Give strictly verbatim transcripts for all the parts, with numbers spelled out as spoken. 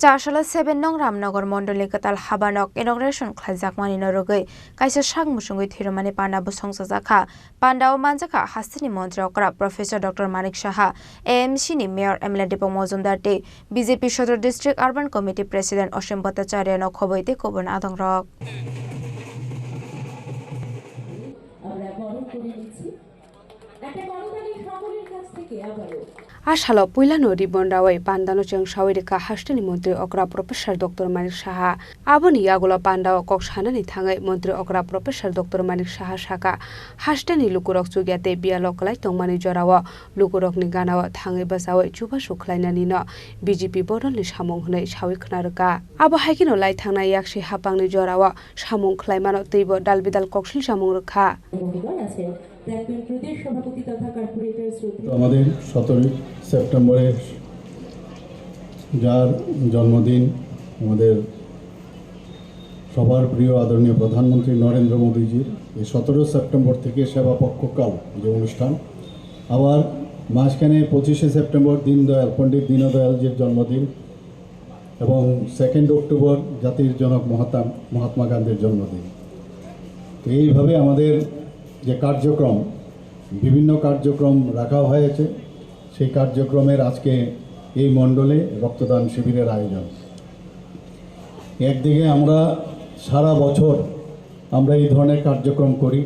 Char salo seven nong Ramnagar mondolni kwtal habanok inauguration khlaijakmani norogwi kaisa sak muchungwi thwirwmani panda bwsong chajakha. Pandao manjakha hasteni montri okra Professor Doctor Manik Saha, A M C ni Mayor M L A Deepak Majumdar tei B J P Sodor District Urban Committee President Osim Bhattacharya no khobwi tei kubun adongrok. আমরা বরণ করে নিচ্ছি একটা করতালি সকলের কাছ থেকে আবারও। A salo puilano ribbon rawi pandano chengsawi rikha hasteni montri okra Professor Doctor Manik Saha. Aboni yagulo pandao kok sanani thangwi montri okra Professor Doctor Manik Saha saka, hasteni lukurok chukya tei biyalo kwlai tongmani jorao lukurokni ganao thangwi bachawi chubachu khlainanino B J P bodolni samung hwnwi sawi khna rwkha. Abo hai kheno lai thangnai yaksi haphangni jorao samung khlaimano teibo dalbidal koksil samung rwkha. বন্ধুগণ আছেন প্রাক্তন প্রদেশ সভাপতি তথা কর্পোরেটর শ্রদ্ধেয় আমাদের সতেরোই সেপ্টেম্বরে যার জন্মদিন, আমাদের সবার প্রিয় আদরণীয় প্রধানমন্ত্রী নরেন্দ্র মোদীজির এই সতেরো সেপ্টেম্বর থেকে সেবা পক্ষকাল যে অনুষ্ঠান, আবার মাঝখানে পঁচিশে সেপ্টেম্বর দীনদয়াল, পণ্ডিত দীনদয়ালজির জন্মদিন, এবং সেকেন্ড অক্টোবর জাতির জনক মহাত্মা, মহাত্মা গান্ধীর জন্মদিন। তো এইভাবে আমাদের যে কার্যক্রম, বিভিন্ন কার্যক্রম রাখা হয়েছে, সেই কার্যক্রমের আজকে এই মণ্ডলে রক্তদান শিবিরের আয়োজন। একদিকে আমরা সারা বছর আমরা এই ধরনের কার্যক্রম করি,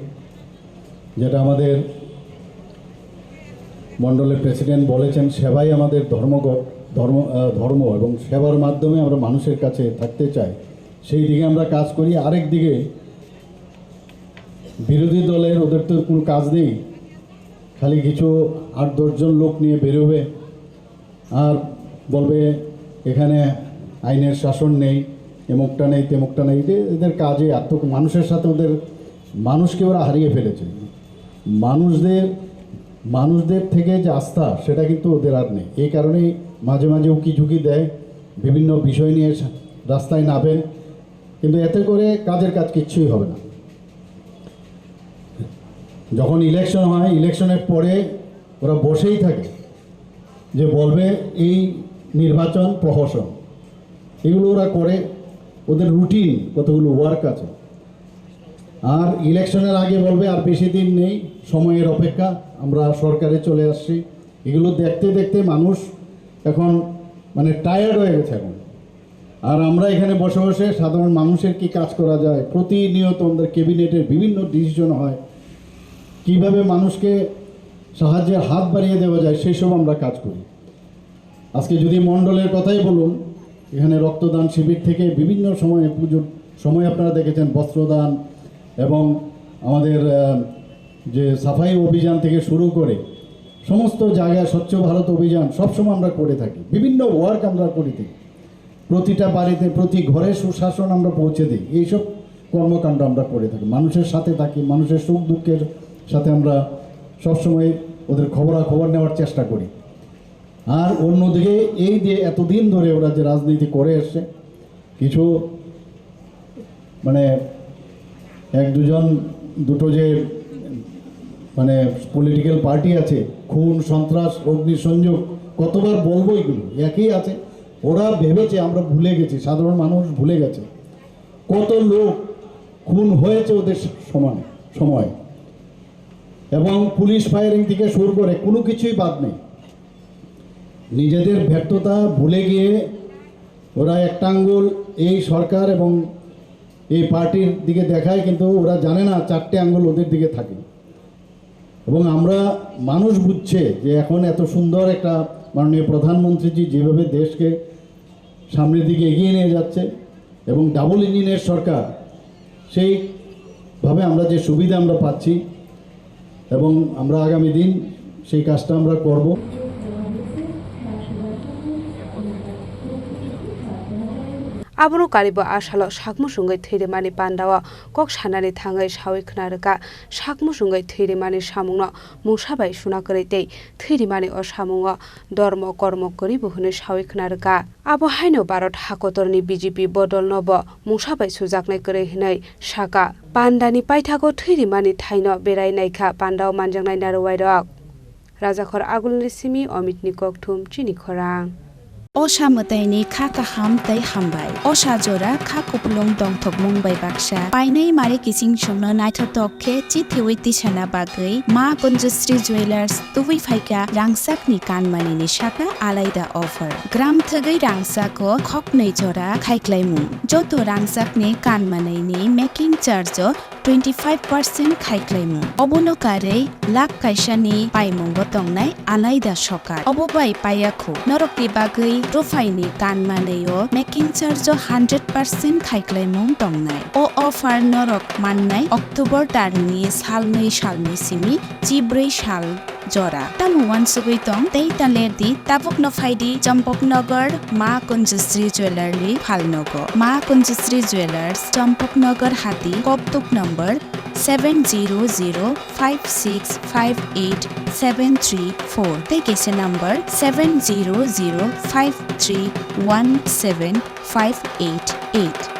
যেটা আমাদের মণ্ডলের প্রেসিডেন্ট বলেছেন, "সেবাই আমাদের ধর্মগ-, ধর্ম, আহ, ধর্ম এবং সেবার মাধ্যমে আমরা মানুষের কাছে থাকতে চাই।" সেই দিকে আমরা কাজ করি। আরেক দিকে বিরোধী দলের, ওদের তো কোনো কাজ নেই, খালি কিছু আট দশ জন লোক নিয়ে বেরোবে, আর বলবে, "এখানে আইনের শাসন নেই, এমুকটা নেই, তেমুকটা নেই।" এদের, এদের কাজে এত মানুষের সাথে ওদের, মানুষকে ওরা হারিয়ে ফেলেছে। মানুষদের, মানুষদের থেকে যে আস্থা, সেটা কিন্তু ওদের আর নেই। এই কারণেই মাঝে মাঝে উকি ঝুঁকি দেয়, বিভিন্ন বিষয় নিয়ে সা-, রাস্তায় নামেন, কিন্তু এতে করে কাজের কাজ কিচ্ছুই হবে না। যখন ইলেকশন হয়, ইলেকশনের পরে ওরা বসেই থাকে, যে বলবে এই নির্বাচন প্রহসন, এগুলো ওরা করে, ওদের রুটিন কতগুলো ওয়ার্ক আছে। আর ইলেকশনের আগে বলবে, "আর বেশি দিন নেই, সময়ের অপেক্ষা, আমরা সরকারে চলে আসছি।" এগুলো দেখতে দেখতে মানুষ এখন, মানে, টায়ার্ড হয়ে গেছে এখন। আর আমরা এখানে বসে বসে সাধারণ মানুষের কি কাজ করা যায়, প্রতিনিয়ত আমাদের ক্যাবিনেটের বিভিন্ন ডিসিশন হয়, কিভাবে মানুষকে সাহায্যের হাত বাড়িয়ে দেওয়া যায়, সেই সব আমরা কাজ করি। আজকে যদি মণ্ডলের কথাই বলুন, এখানে রক্তদান শিবির থেকে বিভিন্ন সময়ে, পুজোর সময় আপনারা দেখেছেন, বস্ত্রদান এবং আমাদের, আহ, যে সাফাই অভিযান থেকে শুরু করে সমস্ত জায়গায় স্বচ্ছ ভারত অভিযান সবসময় আমরা করে থাকি, বিভিন্ন ওয়ার্ক আমরা করে থাকি। প্রতিটা বাড়িতে, প্রতি ঘরে সুশাসন আমরা পৌঁছে দিই। এইসব কর্মকাণ্ড আমরা করে থাকি, মানুষের সাথে থাকি, মানুষের সুখ দুঃখের সাথে আমরা সবসময় ওদের খবরাখবর নেওয়ার চেষ্টা করি। আর অন্যদিকে এই যে এতদিন ধরে ওরা যে রাজনীতি করে এসছে, কিছু, মানে, এক দুজন, দুটো যে, মানে, পলিটিক্যাল পার্টি আছে, খুন, সন্ত্রাস, অগ্নিসংযোগ, কতবার বলবো এগুলো, একই আছে। ওরা ভেবেছে আমরা ভুলে গেছি, সাধারণ মানুষ ভুলে গেছে কত লোক খুন হয়েছে ওদের সমান সময়, এবং পুলিশ ফায়ারিং থেকে শুরু করে কোনো কিছুই বাদ নেই। নিজেদের ব্যর্থতা ভুলে গিয়ে ওরা একটা আঙ্গুল এই সরকার এবং এই পার্টির দিকে দেখায়, কিন্তু ওরা জানে না চারটে আঙ্গুল ওদের দিকে থাকে। এবং আমরা, মানুষ বুঝছে যে এখন এত সুন্দর একটা মাননীয় প্রধানমন্ত্রীজি যেভাবে দেশকে সামনের দিকে এগিয়ে নিয়ে যাচ্ছে এবং ডাবল ইঞ্জিনের সরকার, সেইভাবে আমরা যে সুবিধা আমরা পাচ্ছি এবং আমরা আগামী দিন সেই কাজটা আমরা করব। Abono karibo a salo sakmwswngwi thwirimani pandao kok sanani thangwi sawi khna rwkha, sakmwswngwi thwirimani samungno mungsa bai suna kwrwi tei thwirimani o samungo dormo kormo kwrwibo hwnwi sawi khna rwkha. Abo haino Bharat hakotorni B J P bodolno bo mungsa bai sujaknai kwrwi hwnwi saka. Pandani paithago thwirimani thaino berai naikha pandao manjaknai narwuairok. Rajakhor agulni simi Omitni kokthum chini khorang. Osa mwtaini kha kaham tei hambai. Osa jora kha kupulung tongthokmung bai baksa. Painai mari kiching songno naithotok khe chithiwi tisana bagwi Ma Kunjusri Jewellers tubui phaikha rangchakni kanmanini saka alaida offer. Gram thwgwi rangchako khoknwi jora khaiklaimung. Joto rangchakni kanmanini making charge o twenty five percent khaiklaimung. Obono karwi lakh kaisani paimungo tongnai alaida sokar. Obo bai paiya khu. Norokni bagwi ruphaini kanmanwi o making charge o hundred percent khaiklaimung tongnai. O offer norok mannai October tarni salnwi salni simi chibrwi sal jora. Tamo uansugwi tong tei ta lerdi, tabukno phaidi Champaknagar Ma Kunjusri Jewellerni phalnogo. Ma Kunjusri Jewellers, Champaknagar Hati, Koktuk number seven zero zero five six five eight seven three four tei kaisa number seven zero zero five three one seven five eight eight.